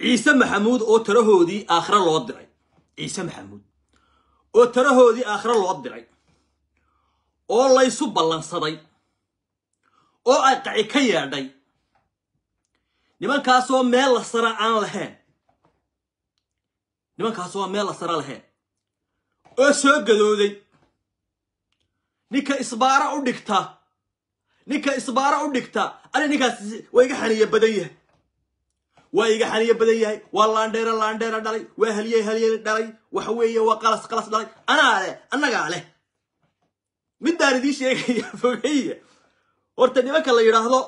Ciise Maxamuud oo tarahoodii aakhira loo diray, Ciise Maxamuud oo tarahoodii aakhira loo diray oo laysu ballansaday oo ay qaci ka yeedhay, nimankaasoo meel la sara aan lahayn, nimankaasoo meel la sara lahayn oo soo gadooday. Ninka isbaara u dhigta, ninka isbaara u dhigta, ani ninkaas waa iga xaniya badan yahay, waa iga xaniya badan yahay. Waa laandheera laandheera dhalay, waa haliyey haliyey dhalay, waxa weeye waa qalas qalas dhalay. Anaa leh, annagaa leh. Middaan idiin sheegaya fogeeye, horta nimanka la yidhaahdo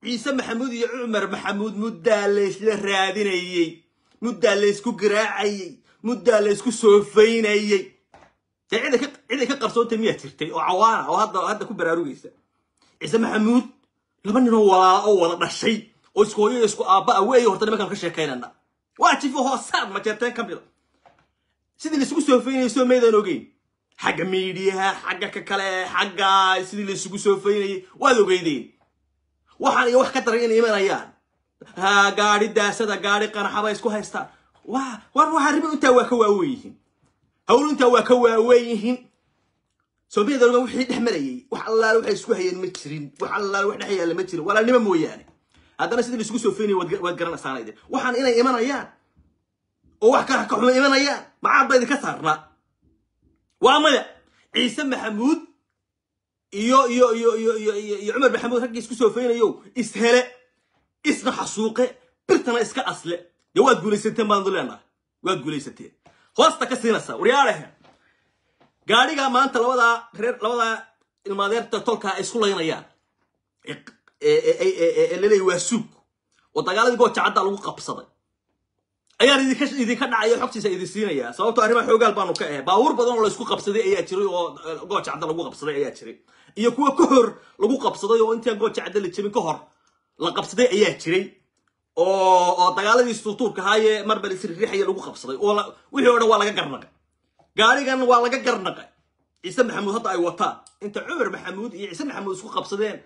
Ciise Maxamuud iyo Cumar Maxamuud muddaa laysla raadinayey, muddaa laysku garaacayey, muddaa laysku soofaynayey. Dee ciday ka qarsoontay miyaa jirtay oo cawaana oo hadda ku baraarugaysa? Ciise Maxamuud laba ninoo walaala oo wada dhashay oo isku hooyo isku aabba ah weeye. Horta nimankaan ka sheekaynana waa jifo hoosaad Majeerteen ka mida. Sidii laisugu soofaynayay soo maydaan ogeyn? Xagga miidiyaha, xagga ka kale, xagga sidii laisugu soofaynayay waad ogeydeen. Waxaan iyo wax ka daran inay imanayaan. Ha gaadhi daasada, gaadhi qanaxa bay isku haystaan. Waa war waxa arrimo intaa waa ka waaweyn yihiin, hawlu intaa waa ka waaweyn yihiin. Soomiyada ogaan wixii dhex marayay, wax allaale waxay isku hayeen ma jirin, wax allaale wax dhex yaalla ma jirin, walaalnimo mooyaane. Haddana sidii laisugu soofaynayay waad garanaysaa idin. Waxaan inay imanayaan oo wax ka xuma imanayaan macaad ba idinka saarnaa? Waa maya. Ciise Maxamuud iyo iyo iyo iyo iyo iyo iyo Cumar Maxamuud raggii isku soofaynayo ishele, isna xasuuqe, birtana iska asle. Dee waad guulaysateen baan leenahay, waad guulaysateen. Hoosta ka siinaysaa waryaalehe, gaadhigaa maanta labadaa reer, labadaa ilmaadeerta tolkaa ay isku laynayaan ee laleeyahy waa suug oo dagaaladii Gooja Caddaa lagu qabsaday ayaan idinka dhacaya, xogtiisa idin siinayaa, sababtoo arrimaha xoogaal baanu ka ahay. Baabuur badan oo laysku qabsaday ayaa jiray oo Gooja Cadda lagu qabsaday ayaa jiray, iyo kuwa ka hor lagu qabsaday oo intaan Gooja Cadda la jebin ka hor la qabsaday ayaa jiray, oo dagaaladii suutuurka ahaayee marba la isriixaya lagu qabsaday, oo wixii o dhan waa laga garnaqay. Gaarigan waa laga garnaqay Ciise Maxamuud hadda ay wataan. Inta Cumar Maxamuud iyo Ciise Maxamuud isku qabsadeen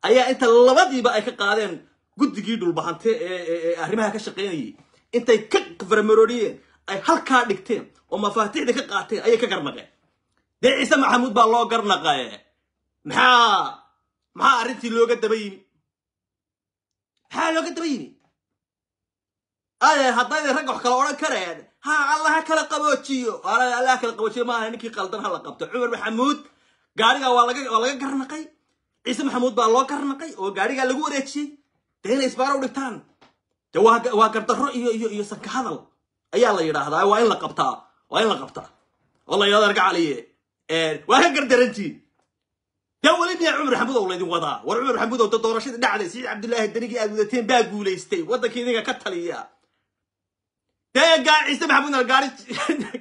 ayaa inta labadiiba ay ka qaadeen guddigii Dhulbahante ee arrimaha ka shaqaynayay, intay ka farmarooriyeen ay halkaa dhigteen oo mafaatiixda ka qaateen ayay ka garnaqeen. Dee Ciise Maxamuud baa loo garnaqaye, maxaa arrintii looga daba yimi? Maxaa looga daba yimi? Aye, haddayna ragga wax kala odhan kareen, ha Allah ha kala qaboojiyo, Allah ha kala qaboojiyo. Maaha, ninkii qaldan ha la qabto. Cumar Maxamuud gaarigaa waa laga garnaqay, Ciise Maxamuud baa loo garnaqay oo gaarigaa lagu wareejiyey. Dee inay isbaaro u dhigtaan dee waa gardarro iyo sanka hadal ayaa la yidhaahdaa. Waa in la qabtaa, waa in la qabtaa oo la yidhahdo argacaliye waa ka gardarantiin. Dee weli miyaa Cumar Maxamuud oo laydin wadaa? War Cumar Maxamuud oo doorashadii dhacday, Siciid Cabdullaahi Danigii aad wadateen baa guulaystay, waddankii idinka ka taliya. Dee Ciise Maxamuudna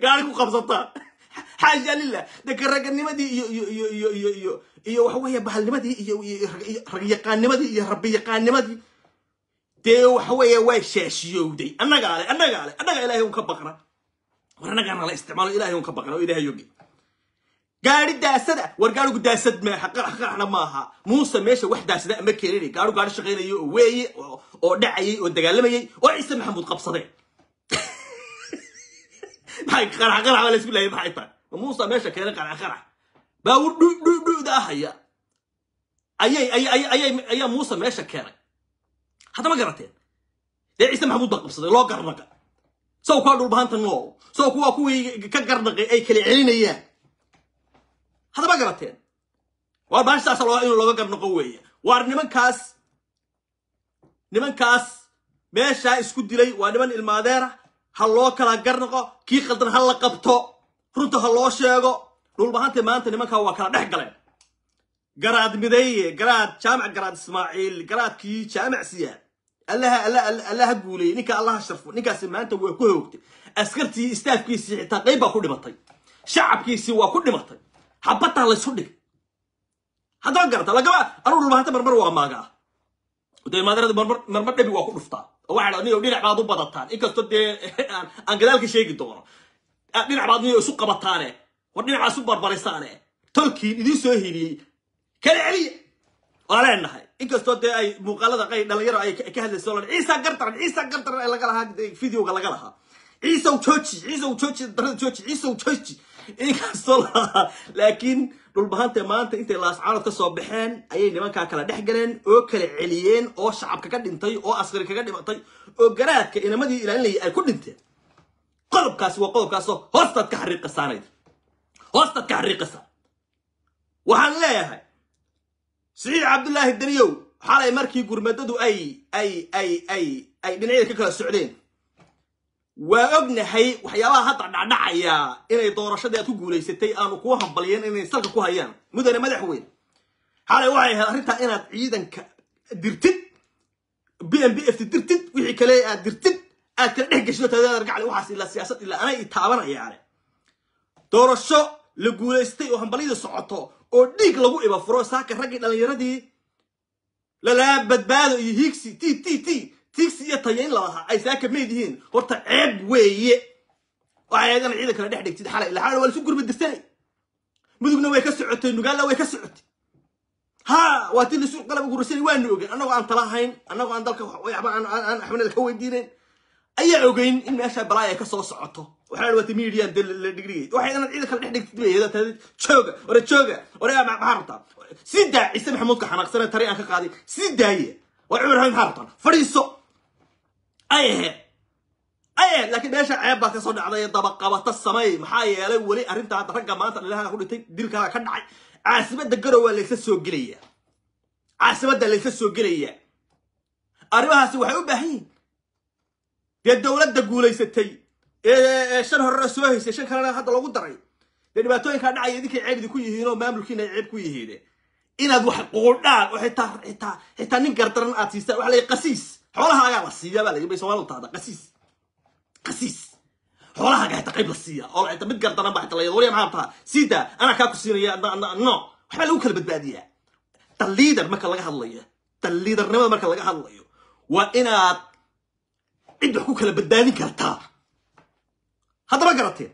gaari ku qabsata, xaasha lillah. Dee ka raganimadii iyo waxa weeye bahalnimadii iyo ragyaqaanimadii iyo rabbiyaqaanimadii dee waxa weeye way shaashiyowday. Annagaa le, annagaa le, annagaa Ilaahay un ka baqna. War annagaana la isticmaalo, Ilaahay un ka baqna oo Ilaahay ogi. Gaari daasada, war gaarigu daasad maaha, qarax qaraxna maaha. Muuse meesha wax daasada ama keenin, gaarigu gaari shaqaynayo oo weeye oo dhacayay oo dagaalamayay oo Ciise Maxamuud qabsadeen. Maxay qarax qarax baa la isku leeyahay? Maxay tahay? Muuse meesha keenay qarax qarax baawur dhu dhu dhuda ahaya ayay ayay ayay ayaa Muuse meesha keenay. Hadda ma garateen? Dee Ciise Maxamuud baa qabsaday, loo garnaqa. Sow kuwa Dhulbahanta nool, sow kuwa kuwii ka garnaqay ay kala celinayaan. Hadda ma garateen? Waar baashaas loo in looga garnaqo weeye. Waar nimankaas meeshaa isku dilay waa niman ilmaadeera, ha loo kala garnaqo. Kii qaldan ha la qabto, runta ha loo sheego. Dhulbahanta maanta nimankaa waa kala dhex galeen. Garaad Mideeye, Garaad Jaamac, Garaad Ismaaciil, garaadkii Jaamac Siyaad, Allaha Allaha guuleeyey ninka, Allaha sharfo ninkaasi. Maanta waa ku hoogtay askartii, istaafkiisii xitaa qayb baa ku dhimatay, shacabkiisii waa ku dhimatay, xabadtaa laysu dhigay. Haddaba garata lagama anuu Dhulbahanta marmar waa maagaa. Dee maadarada marmar marmar dhabi waa ku dhuftaa oo waxaa dhaa niyo dhinac baad u badataan, inkastoo dee aan gadaalka sheegi doono. Dhinac baad niyo isu qabataane, war dhinac baad isu barbarisaane, tolkiin idiin soo heliyey kala celiya. Waa leenahay, inkastoo dee ay muuqaalada qay dhalinyaro ay ka hadlayso, Ciisa gardaran, Ciisa gardaran ee laga lahaa videoga laga lahaa, Ciisow jooji, Ciisow jooji, darada jooji, Ciisow jooji, inkastoo lahaa, laakiin Dhulbahante maanta intay Laascaanood ka soo baxeen ayay nimankaa kala dhex galeen oo kala celiyeen, oo shacabka ka dhintay, oo askari kaga dhimatay, oo garaadka inamadii ilaalinayay ay ku dhinteen. Qodobkaasi waa qodobkaasoo hoostaad ka xariiqasaanayd, hoostaad ka xariiqasaa. Waxaan leeyahay Siciid Cabdullaahi Daniyow, xalay markii gurmadadu ay dhinacyada ka kala socdeen, waa ognahay waxyaabaha hadda dhacdhacaya inay doorashadii aad ku guulaysatay aanu kuwa hambaliyeen inay salka ku hayaan. Mudane madaxweyne, xalay waxay ahayd arrintaa inaad ciidanka dirtid, BMBF dirtid, wixii kale aad dirtid, aad kala dhex geshido taadaad gacli. Waxaas ilaa siyaasad ilaa anay i taabanayaane. Doorasho la guulaystay oo hambalyada socoto oo dhiig lagu iba furo, saaka raggii dhallinyaradii lalaa badbaado iyo hiigsi t t t tiigsi iyo tayayn lalahaa ay saaka meyd yihiin, horta ceeb weeye. Waxay ahayd inaad ciidan kala dhex dhigtid xalay. Ilaa xalay waa lasu gurba dirsanay, Mudugna way ka socotay, Nugaalla way ka socotay. Ha, waa ti lasu qalab gursanay. Waanu ogeyn, annagoo aan talahayn, annagoo aan dalka waxba aan axmed ka weydiinayn ayaa ogeyn in meesha balaaya ka soo socoto. Waxaa la waatay media la dhigdhigay. Waxay inaad ciidan kala dhex dhigtid bay ahayd. Jooga, ore jooga, ore maxaa rabtaa? Sii daa Ciise Maxamuudka xanaaqsane tari aan ka qaaday, sii daaye. War Cumar Maxamed, maxaa rabtaan? Fadhiiso ay ahayd, ay ahayd. Laakiin meesha ceeb baa kasoo dhacday. Dabaqabata samay, maxaa yeelay weli arrinta hadda ragga maanta dhalilaha ku dhintay, dilkaa ka dhacay caasimada Garow waa laysa soo gelaya, caasimadda laysa soo gelaya. Arrimahaasi waxay u baahan yihin dee dowladda guulaysatay ee shan horena soo haysay, shan kalena hadda loogu daray, dee dhibaatooyinkaa dhacaya idinkay ceeb idinku yihiin oo maamulkiina ay ceeb ku yihiin, inaad wax quudhaan oo xitaa nin gardaran aad siistaan. Waxa la qasiis xoolahaagaa la siiya baa la bay Soomaalidu tahda. Qasiis, qasiis xoolahaaga xitaa qayb la siiya, oo xitaa mid gardaran baa xitaa la yado. Maxaa rabtaa? Siida anaa kaa ku siinaya. No, waxbaa lagu kala badbaadiyaa. The leader marka laga hadlayo, the leadernimada marka laga hadlayo, waa inaad cid wax ku kala badbaadin kartaa. Haddaba garateen,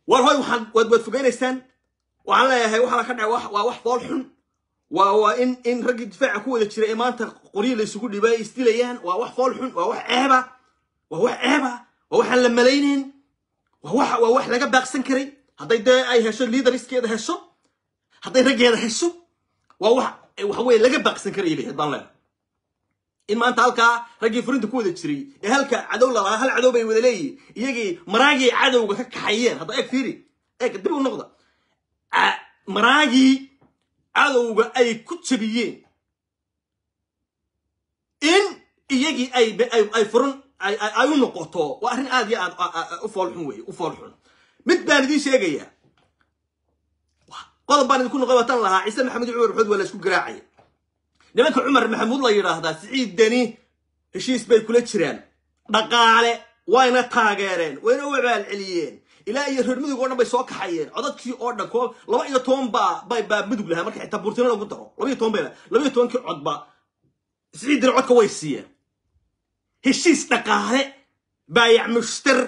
war hoy, waxaan waad fogeynaysaan. Waxaan leeyahay waxaana ka dhacay waa wax fool xun. Waa in raggii difaaca ku wada jiray ee maanta qoryo la isugu dhibay ay isdilayaan. Waa wax fool xun, waa wax ceeba, waa wax ceeba, waa waxaan la malaynayn, waa wax laga baaqsan karay hadday dee ay hesho leaderskeeda hesho, hadday raggeeda hesho. Waa wax waxa weye laga baaqsan karayay bay baan leeyahay, in maanta halkaa raggii furinta ku wada jiray ee halka cadow lalahaa, hal cadow bay wada leeyihin, iyagii maraagii cadowga ka kaxayeen. Hadda eeg, fiiri, eeg, dib u noqda, maraagii cadowga ay ku jabiyeen in iyagii ay furan ay u noqoto, waa arrin aad iyo aad u foolxun wey, u foolxun. Mid baan idiin sheegayaa, qodob baan idinku noqon watan lahaa. Ciise Maxamed Cumar Maxamuud waa la isku garaacaya. Nimanka Cumar Maxamuud la yidhaahdaa Siciid Deni heshiis bay kula jiraan dhaqaale, wayna taageereen, wayna u abaalceliyeen. Ilaa iyo reer Mudug oo dhan bay soo kaxayeen, codadkii oo dhan. Koo 12 baa Mudug lahaa, marka xitaa Buurtino lagu daro 12 bay, 12-kii codba Siciid Deni codka way siiyeen. Heshiis dhaqaale, baayac mushtar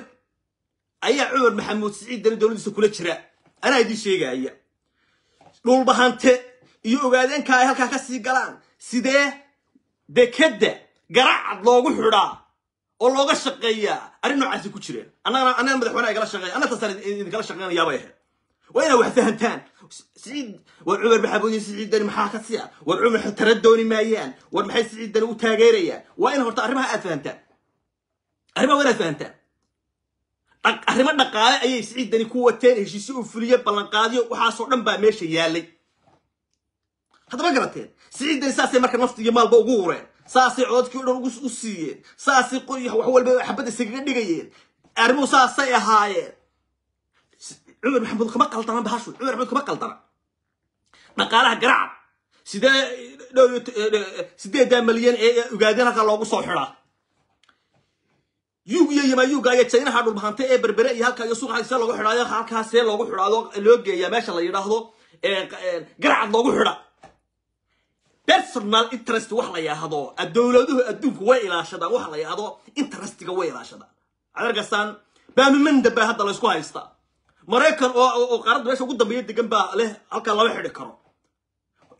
ayaa Cumar Maxamuud Siciid Deni dowladdiisa kula jira. Anaa idiin sheegaya, Dhulbahante iyo Ogaadeenka ay halkaa ka sii galaan. Sidee dekedda Garacad loogu xidhaa oo looga shaqeeyaa? Arrin noocaasi ku jireen. Annagana madaxweyne igala shaqeeya, anna taasaan idinkala shaqeynayaa bay ahayd. Waa inaad wax fahantaan. Siciid, war Cumar Maxamuud iyo Siciid Deni maxaa ka siya? War Cumar tara dooni maayaan? War maxay Siciid Deni u taageerayaan? Waa in horta arrimaha aad fahantaan, arrimaha waa inaad fahantaan. Arrimo dhaqaale ayay Siciid Deni ku wateen, heshiisyo uu fuliye, ballanqaadyo, waxaasoo dhan baa meesha yaalay. Haddaba garateen, Siciid Deni saasay marka nafta iyo maalba ugu ureen, saasay codadkii o dhan u siiyeen, saasay wax walba xabadda iskaga dhigayeen. Arrimuhu saasay ahaayeen. Cumar Maxamuud kama qaldana bahashu, Cumar Maxamuud kama qaldana. Dhaqaalaha Garacad sidee dhowr 8 malyan ee Ogaadeen halkaa loogu soo xidhaa? Yuug iyo yamayuuga iyo Jaynaha Dhulbahante ee Berbere iyo halkaa iyo suuqa see loogu xidhaayo? Halkaa see loogu xidhaado, loo geeyaa meesha la yidhaahdo Garacad loogu xidha? Personal interest wax la yidhaahdo dowladuhu adduunku way ilaashadaan, wax la yidhaahdo interestiga way ilaashadaan. Adarkasaan baamimanda baa hadda la isku haystaa. Maraykan oo qaaradda meesha ugu dambeeya degan baa leh halkaa lama xidhi karo.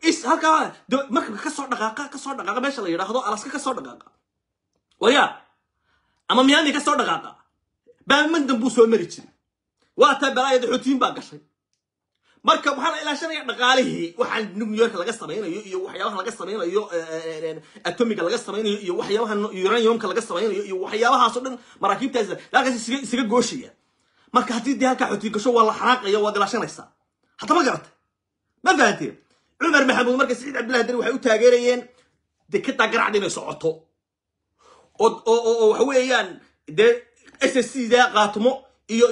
Is halkaa markabka kasoo dhaqaaqa, kasoo dhaqaaqa meesha la yidhaahdo Alaska, kasoo dhaqaaqa waya ama Miami kasoo dhaqaaqa, Baamandan buu soo mari jiray. Waa taa balaayada Xuutiyiin baa gashay. Marka waxaa la ilaashanaya dhaqaalihii. Waxaan New York laga samaynayo iyo waxyaabaha laga samaynayo, atomiga laga samaynayo iyo waxyaabaha uraniumka laga samaynayo iyo waxyaabahaasoo dhan, maraakiibtaas halkaas isaga gooshaya. Marka haddii dee halkaa Xuutiyin gasho, waa la xanaaqaya, waad ilaashanaysaa. Hadda ma garatay? Ma fahanteen? Cumar Maxamuud marka Siciid Cabdillahi Deni waxay u taageerayeen dekedaa Garacda inay socoto oo waxa weeyaan dee SSC da Qaatimo iyo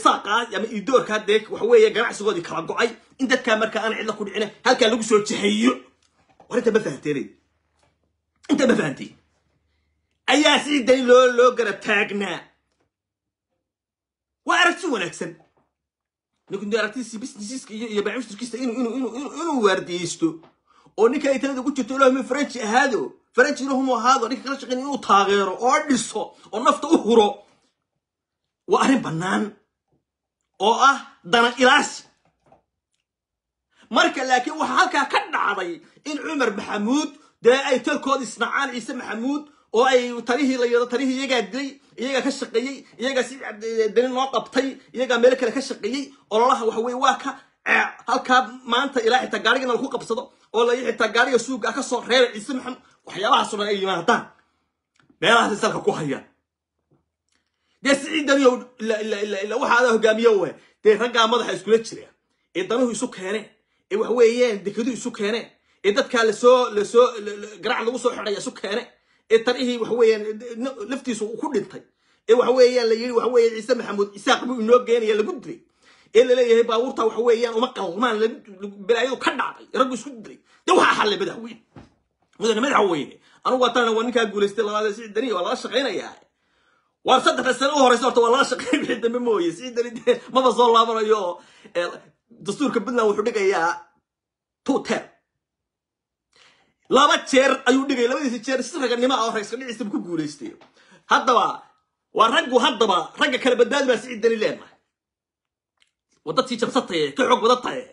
Saaqaa ama Idoorkaa dee waxa weeye ganacsigoodii kala go'ay, in dadkaa marka aan cidla ku dhicina halkaa lagu soo jeheeyo. War inta ma fahanteen? Inta ma fahanteen? Ayaa Siciid Deni loo garab taagnaa. Waa aragti wanaagsan ninku dee aragtidiisi businesska iyo baacushturkiisa inuu waardiyeysto oo ninka ay talada ku jirto, ilaahu Faranji ahaado, Faranji ilaahu ahaado, ninka kala shaqeyn inuu taageero oo dhiso oo nafta u huro waa arrin bannaan oo ah dana ilaasi. Marka laakiin waxaa halkaa ka dhacday in Cumar Maxamuud dee ay tolkood isnacaan Ciise Maxamuud oo ay talihii la yidhahdo talihii iyagaa dilay, iyagaa ka shaqeeyey, iyagaa si Deni noo qabtay, iyagaa meelo kale ka shaqeeyey. Ololaha waxa weye waa ka halkaa maanta ilaa xitaa gaarigana lagu qabsado oo la xitaa gaariga suuga ka soo reebay Ciise Maxamuud, waxyaabahaasoo dhan ay yimaadaan, meelahaas salka ku hayaan. Dee Siciid Daniyow ila waxa adaa hogaamiye we dee raggaa madaxa iskula jira ee danuhu isu keeneen ee wax weeyaan dekedu isu keeneen ee dadkaa lasoo Garaac lagu soo xidhaya isu keeneen ee tarihii waxa weeyaan laftiisu uu ku dhintay ee waxa weeyaan la yidhi waxa weeye Ciise Maxamuud Isaaq buu inoo geenaya lagu dilay ee laleeyahay baabuurta waxa weeyaan uma qalmaan, balaayadu ka dhacday, raggu isku dilay. Dee waxaa xallay madaxweyne, mudane madaxweyne. Anugu waa tanana, waa ninkaa guulaystay labaad Siciid Dani, waa lala shaqaynayaa. Waa 3da sano u horeysa horta waa lala shaqeyn, wixii dambe mooye Siciid Dani dee maba soo laabanayo. Dastuurka Puntland wuxuu dhigayaa two term, 2 jeer ayuu dhigaya. Labadiisa jeer si raganimo ah oo rag iska dhiciisa ku guulaystay. Haddaba waa raggu, haddaba ragga kale badbaadi baa Siciid Dani leenahay, wadadkii jabsataye ka xoog badan tahay.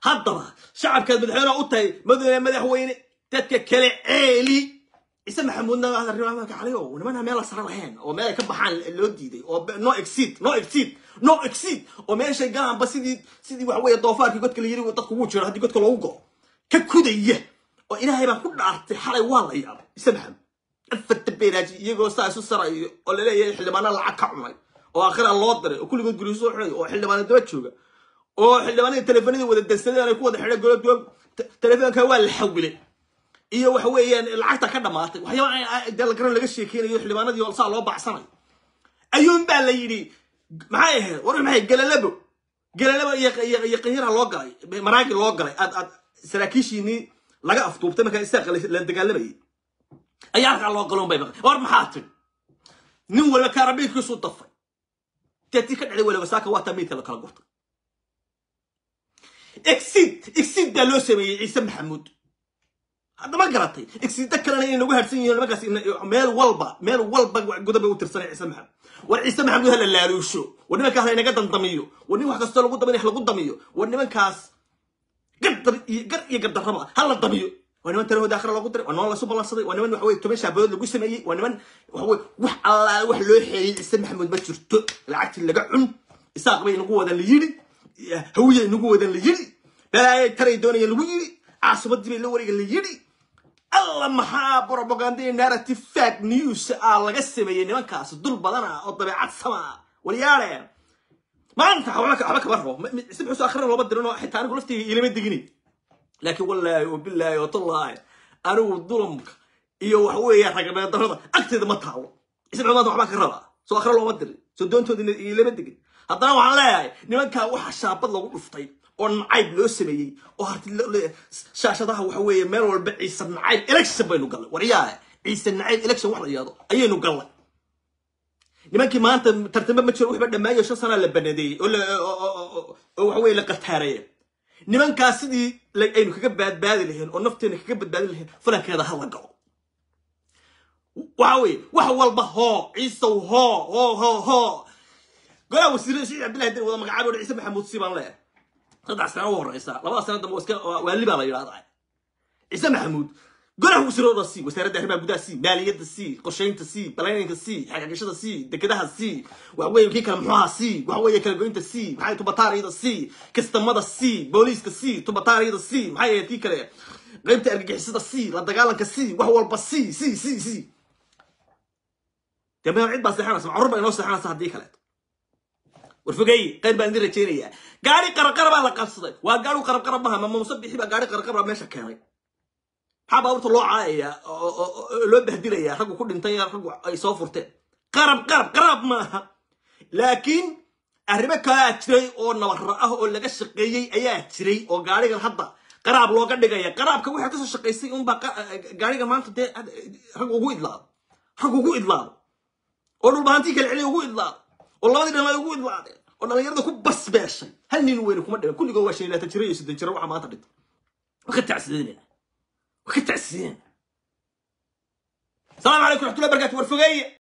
Haddaba shacabkaad madaxweyneha u tahay, mudane madaxweyne, dadka kale ceeli. Ciise Maxamuudna caliyo nimana meel la sara lahayn oo meel ay ka baxaan loo diiday oo no exit, no exit, no exit, oo meeshay galaanba sidii waxa weeye doofaarkii godka la yiri dadku wuu jiro, haddii godka loogu go'o ka kudaya. Oo Ilaahay baan ku dhaartay, xalay waa la yaabay Ciise Maxamuud afarta beeraaji iyagoo saa isu sarayo oo laleeyahay xildhibaana lacag ka cunay oo aakhira loo diray oo kulligood guryo soo xiray oo xildhibaana daba jooga oo xildhibaanadii telefoonadii wada dansadeen ay ku wada xidhay golo telefoonka waa la xawilay iyo waxa weeyaan lacagta ka dhamaatay, waxyaaba dee la garan laga sheekeynayo, xildhibaanadii oo saa loo bacsanayo ayuun baa la yidhi maxay ahayd? War maxay galalabo galalabo iyo Qanyara loo galay, Maraagi loo galay, aad saraakiishiinii laga afduubtay markaa Isaaq la dagaalamayay ayaa halkaa loo galoon bay maqlay. War maxaa tiri? Nin waliba kaarabiinkiisu dafay. Dee tii ka dhacday waliba saaka waa taa meydka la kala gurtay. Exit, exit baa loo sameeyey Ciise Maxamuud. Haddama garatay? Exita kalena inay nagu harsan yihiin nimankaas meel walba, meel walba godob bay u tirsanay Ciise Maxamuud. War Ciise Maxamuud hala laaluusho, war nimankaas hala inaga dandamiyo, war nin wax kastoo lagu damin lagu damiyo, war nimankaas gardar iyo gar iyo gardarraba hala damiyo. Waa niman talahooda aakhira loogu diray, waa niman lasu ballansaday, waa niman waxa weye 10 shaabadood lagu sameeyey, waa niman waxa weye wax allaale wax loo xeeyey Ciise Maxamuud ma jirto. Lacagtii laga cun, Isaaq bay nagu wadan la yidhi, Hawiye nagu wadan la yidhi, balaayay taray doonaya lagu yidhi, caasimadii bay la wareega la yidhi. Alla maxaa propaganda iyo narrative fake news ah laga sameeyey nimankaas dul badana oo dabeecad sama. Waryaare, maanta waxba kama rabo si muxuu akhrin looma dirin oo xitaa anigu laftayga ilama digini, laakiin wallaahi wabilaahi watallaahi anigu dulamka iyo waxa weeye ragneed darrada agteeda ma taalo. Ciise Maxamed waxbaan ka rabaa, soo akhra looma dirin, soo doontoodii ilama digin. Haddana waxaan leeyahay nimankaa waxa shaabad lagu dhuftay oo nacayb loo sameeyey oo harti shaashadaha waxa weeye meel walba Ciise nacayb election baynu gallay. Waryaa, Ciise nacayb election wax la yidhahdo ayaynu gallay. Nimankii maanta tartamo ma jiro, waxba dhammaayo, 5 sanaa la banadeeyey oo waxa weye la qataareeyey. Nimankaas sidii aynu kaga badbaadi lahayn oo nafteena kaga badbaadi lahayn falankeeda ha la galo. Waxa weye wax walba hoo Ciisow hoo hoo hoo hoo. Golaha wasiirada Siciid Cabdillahi Deni wada magacaabay Ciise Maxamuud si baan leeyahay. 3 sano u horeysa, 2 sano dambe iska waali baa la yidhahdaa. Ciise Maxamuud golaha wasiirada C, wasaaradda arrimaha gudaha C, maaliyadda C, qorsheynta C, baleyninka C, xagagashada C, dekedaha C, waxa weeye kii kale muxuu ahaa C, waxa weeye kala goynta C, maxay tubataariyada C, kastamada C, booliiska C, tubataariyada C, maxay ahayd kii kale, qaybta argagixisada C, la dagaalanka C, wax walba C C C C. Dee meel cid baa seexanaysa, carruur baa inoo seexanaysa haddii kaleeto. War fogeeye, qayr baan idin rajaynayaa. Gaari qaraqara baa la qabsaday. Waa gaari qarabqarab maha, ma Muuse Bixi baa gaari qaraqara meesha keenay? Maxaa baabuurta loo caayayaa oo loo bahdilayaa? Raggu ku dhintay, raggu ay soo furteen, qarab qarab qarab maaha. Laakiin arrimo kalaa jiray oo nabara ah oo laga shaqeeyey ayaa jiray, oo gaarigan hadda qaraab looga dhigaya. Qaraabka waxaa kasoo shaqaysay unbaa gaarigan maanta dee rag ugu idlaado, rag ugu idlaado, oo dhulbahantii kala celiya ugu idlaado, oo labadii dhan ay ugu idlaadeen, oo dhalinyarada ku basbeeshay. Hal nin weyne kuma dhiman, kulligood waa 25 jiro iyo 30 jiro. Waxa maanta dhintay waa ka tacsideynayna, waa ka tacsideynayna. Asalaamu calaykum raxmatullahi barakatu. War fogeeye.